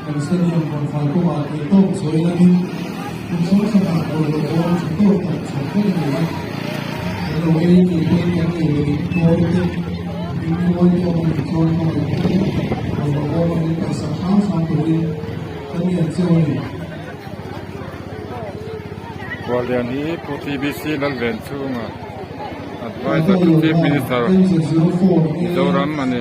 Kan stadium rawn fai kawngah theih tawk sawi langin kum hrang hrangah bawlhhlawh bawm tha tawk tak chhawp vek a ni a. Kan lo ei tih pawhin kan ei leh in kawi te, in kawi te awm a nih chuan hmangaih takin bawlhhlawh bawm a min paihsak hrang hrang turin kan ngen cheu a ni. Khuallian hi Pu TBC Lalven chhunga Adviser to Chief Minister Mizoram a ni.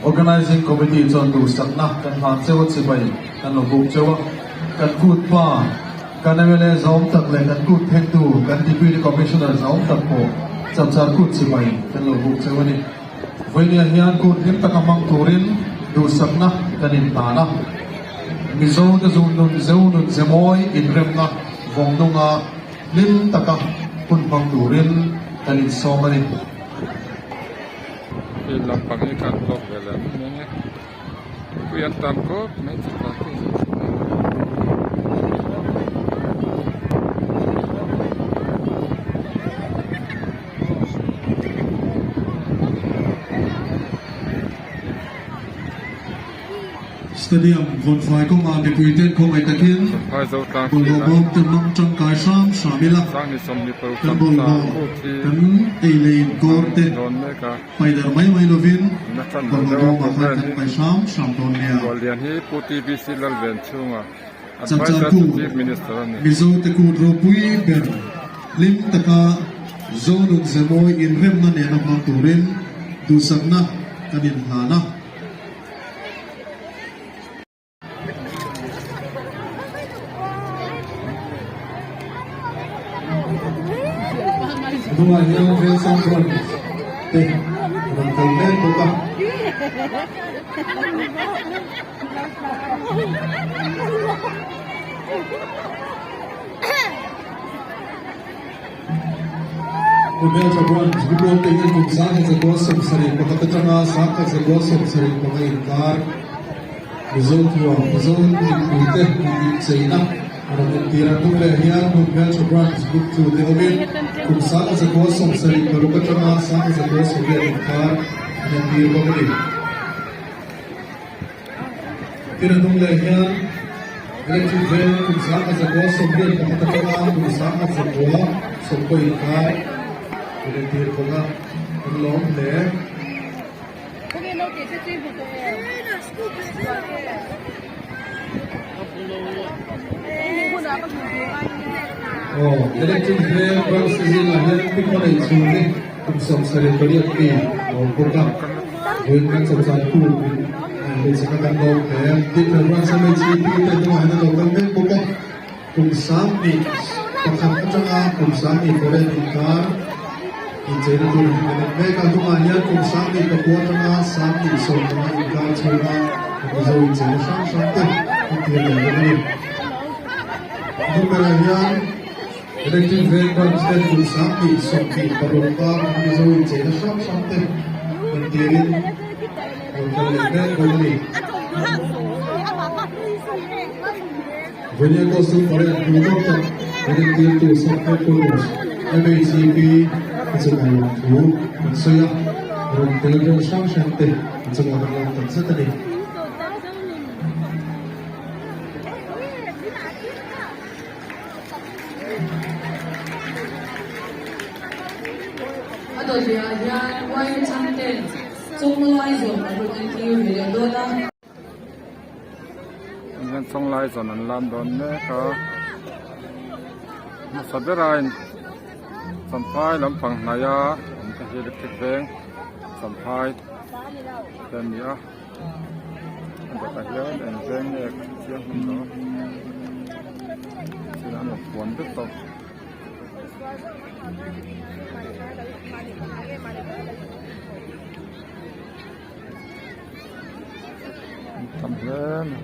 Organising Committee chuan duhsakna kan hlan cheu a chibai kan lo buk cheu a, kan kut pa kan mla zawm tak leh kan kut thektu kan Deputy Commissioner zawm tak pawh chapchar kut chibai kan lo buk cheu a ni. Vawinia hian kut hlim taka hmang turin duhsakna kan inhlan a, Mizo te zu nun zeu nun ze mawi inremna vawng nunga hlim taka hun hmang turin kan insawm a ni. Hi lampang hi kan vlog ve leh mai mai a, mipui an tam khawp mai chutah pawh hian. Stadium vawnfai kawngah mipui ten khawngaih takin bawlhhlawh bawm te hmang tangkai hram hram ila, kan bawlhhlawh kan ei leh inkawr te paidar mai mai lovin bawlhhlawh bawmah khan kan pai hram hram dawn nia. Chapchar Kut, Mizo te kut ropui ber hlim taka Zonun Zemawi inremna nena hmang turin duhsakna kan inhlan a. Hnungah hian Velsang Branch te rawn kal mek bawk a. Hmeltha Branch Bukawng te hian kum 1927 atanga 1975 inkar Mizo thuam, Mizo mipuite incheina a rawn entir a. Hnung leh hian hmun Hmeltha Branch Group 2 te awmin kum 1976 atanga 1980 inkar an entir bawk a ni. Tin a hnung leh hian Electric Veng kum 1981 atanga kum 1990 inkar an entir bawk a, an lawm hle. Aw, Electric Veng branch te zingah hian Pi Khawnei chhung hi kum 78 mi a awm bawk a, vawiin kan chawchai tu min hmeichhe kha kan lawm hle. Tin, he branch a hmeichhe pi te hnungah hian a lo kal mek bawk a, kum 11 atanga kum 14 inkar Incheina tur hi kan en mek a, hnungah hian kum 19 atanga 19 15 inkar chhunga Mizo incheina hrang hrang te an tir leh bawk a ni. Hnung berah hian Electric Veng Branch ten kum 1926 a Mizo incheina hrang hrang te an tirin rawn kal leh mek bawk a ni. Vawnia Coastal Parade hmuh nawm tak an entirtu Sub Headquarters MHCP a chungah lawmthu an sawi a, rawn tel vel hrang hrang te an chungah kan lawm tak zet a ni. A dawhliah hian Wine changten Chawnglai zawm an rawn entir ve leh dawn a. Hian chawnglai zawn an lam dawn mek a hmasa bera in champhai lampang hnaih a awm te hi electric veng champhai te an ni a a dawtah hian eng veng nge ka hre chiang hlawm lo a an rawn puan vek tawh. Tam hle mai.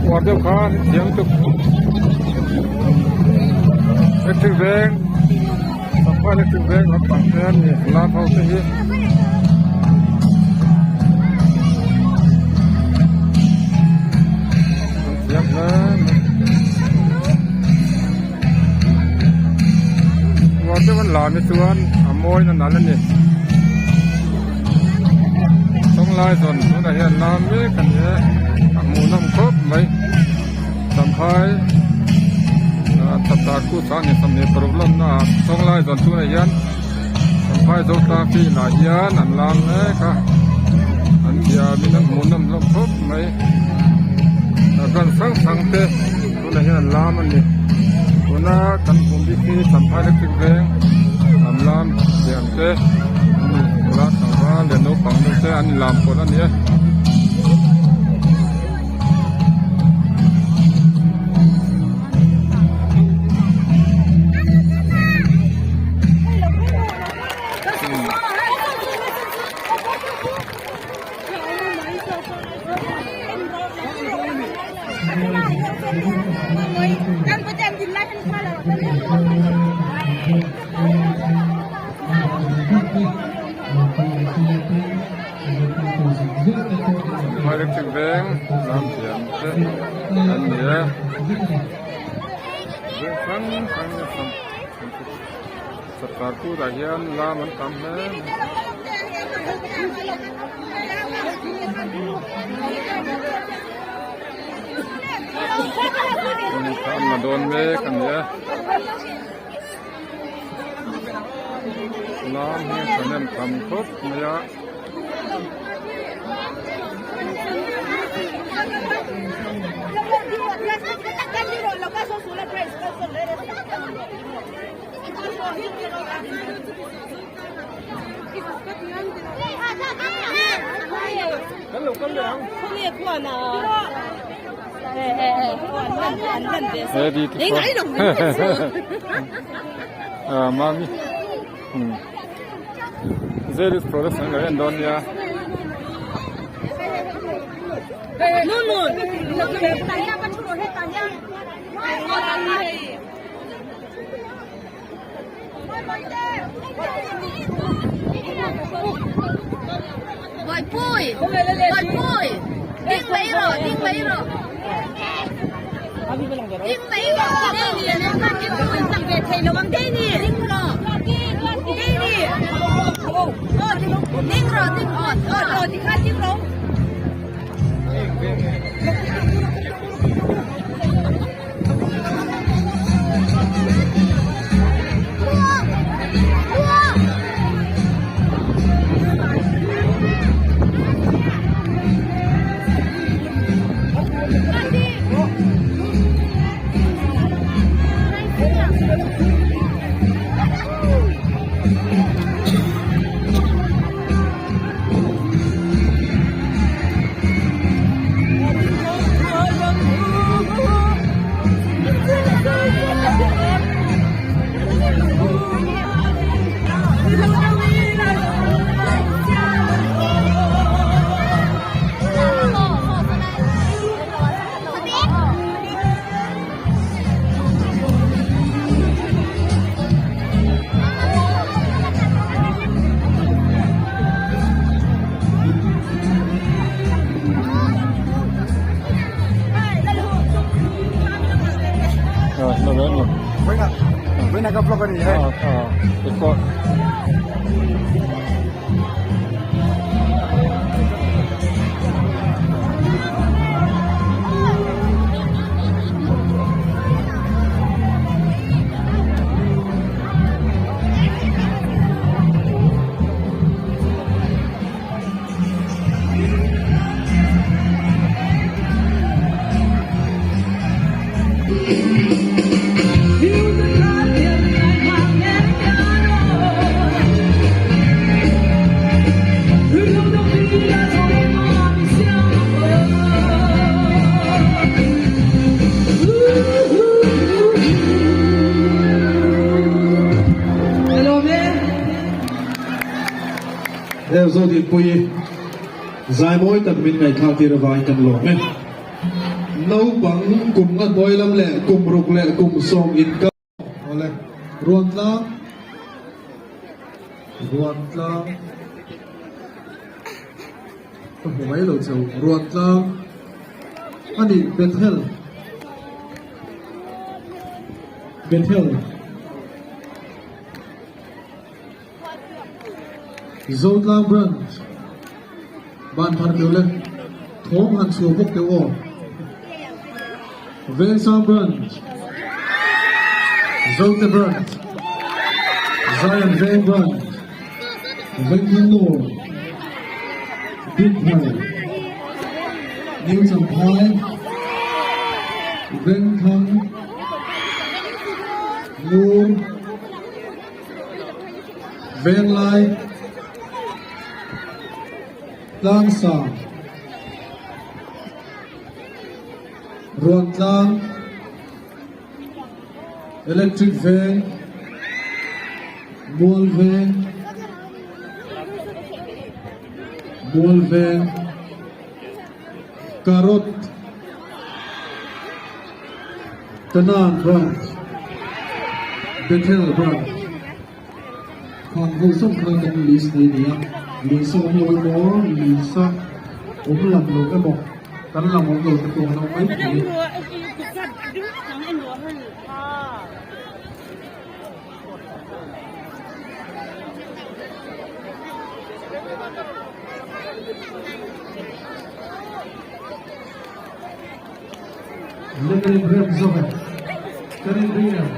Uar deuh khan thiam tuk electric veng. Electric veng lampang te an ni lam ho te hi. An thiam hle mai. Uar deuh an lam hi chuan a mawi na nalh a ni. Chawnglai zawn tunah hian lam mek a ni a, a hmuhnawm khawp mai. Champhai chapchar kut sang ni 26 lawmna ah chawnglai zawn tunah hian Champhai Zotlang field ah hian an lam mek a, an thiamin an hmuhnawm hlawm khawp mai. Gun hrang hrang te tunah hian an lam a ni. Tuna kan hmuh bik hi Champhai electric veng an lam thiam te nula tlangval leh naupang deuh te an inlam pawlh a ni e. Electric veng lam thiam te an ni e veng hrang hrang Chapchar kutah hian lam an tam hle mai. An la dawn mek a ni a. Lam hi a thahnem tham khawp mai a. Mami Zeris production lo en dawn nia. Heng Zodinpuii zai mawi tak min ngaihthlak tir avangin kan lawm e. Naupang kum nga hnuai lam leh kum ruk leh kum sawm inkar. Awle, Ruantlang. Ruantlang ka hmu mai lo cheu Ruantlang a ni Bethel Bethel Zotlang Branch ban phar teuh le thawm han chhuah bawk teuh aw Vengsang Branch Zote Branch Zion Veng Branch Vengthlang North Dinthar New Champhai Vengthlang Ngur Venglai Tlangsang Ruantlang Electric Veng Mual Veng Mual Veng Carrot Canaan Branch Bethel Branch Khang ho zawng kha kan list nei nia lisa awm lo emaw lisa awm lam lo emaw kan lam awm lo te pawh an awm mai thei. Lebanon rem zawk e ka rin ring em.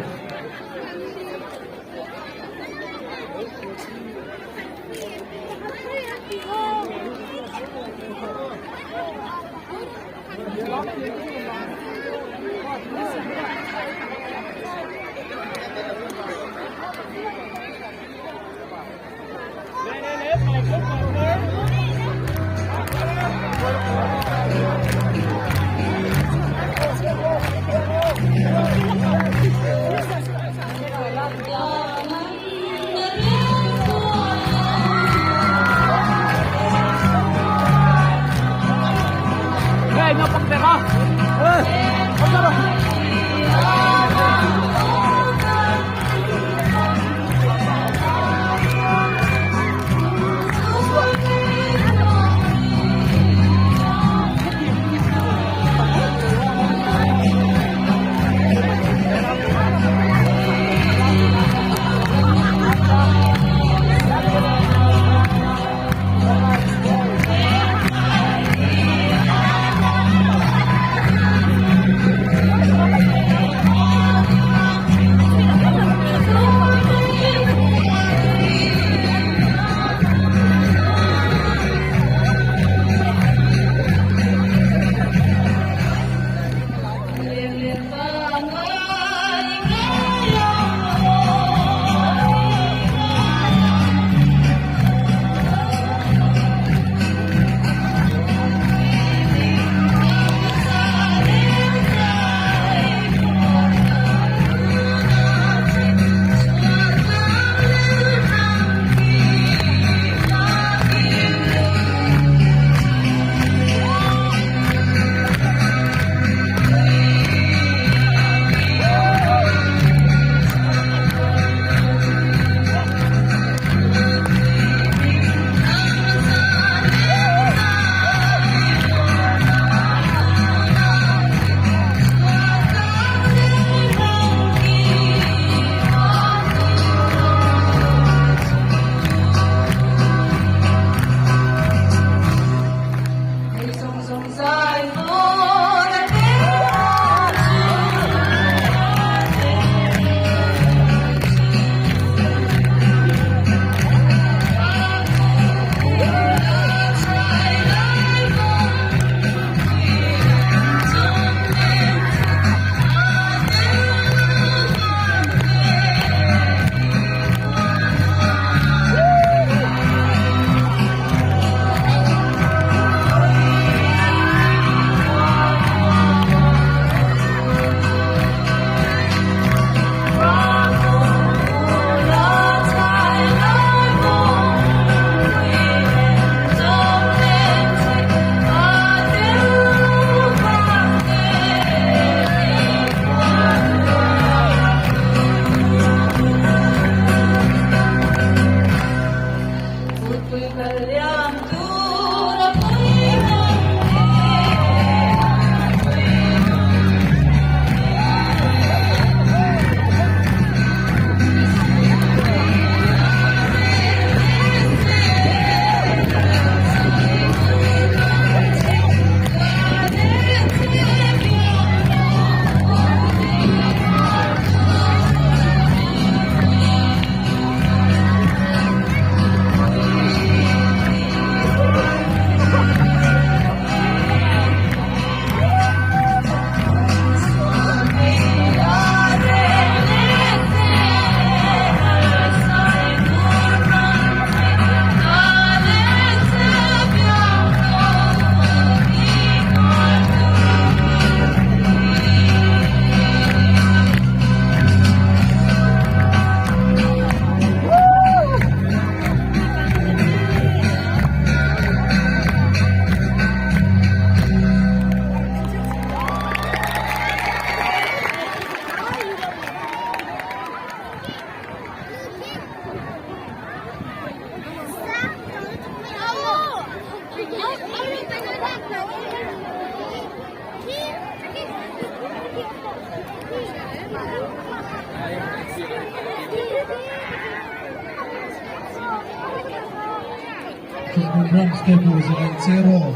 Thuthlung Branch te bu Zalen Cheraw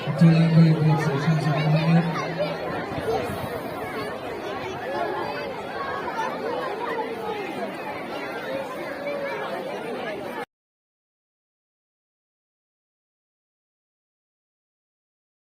a chulai mai buatsaih chhunzawm.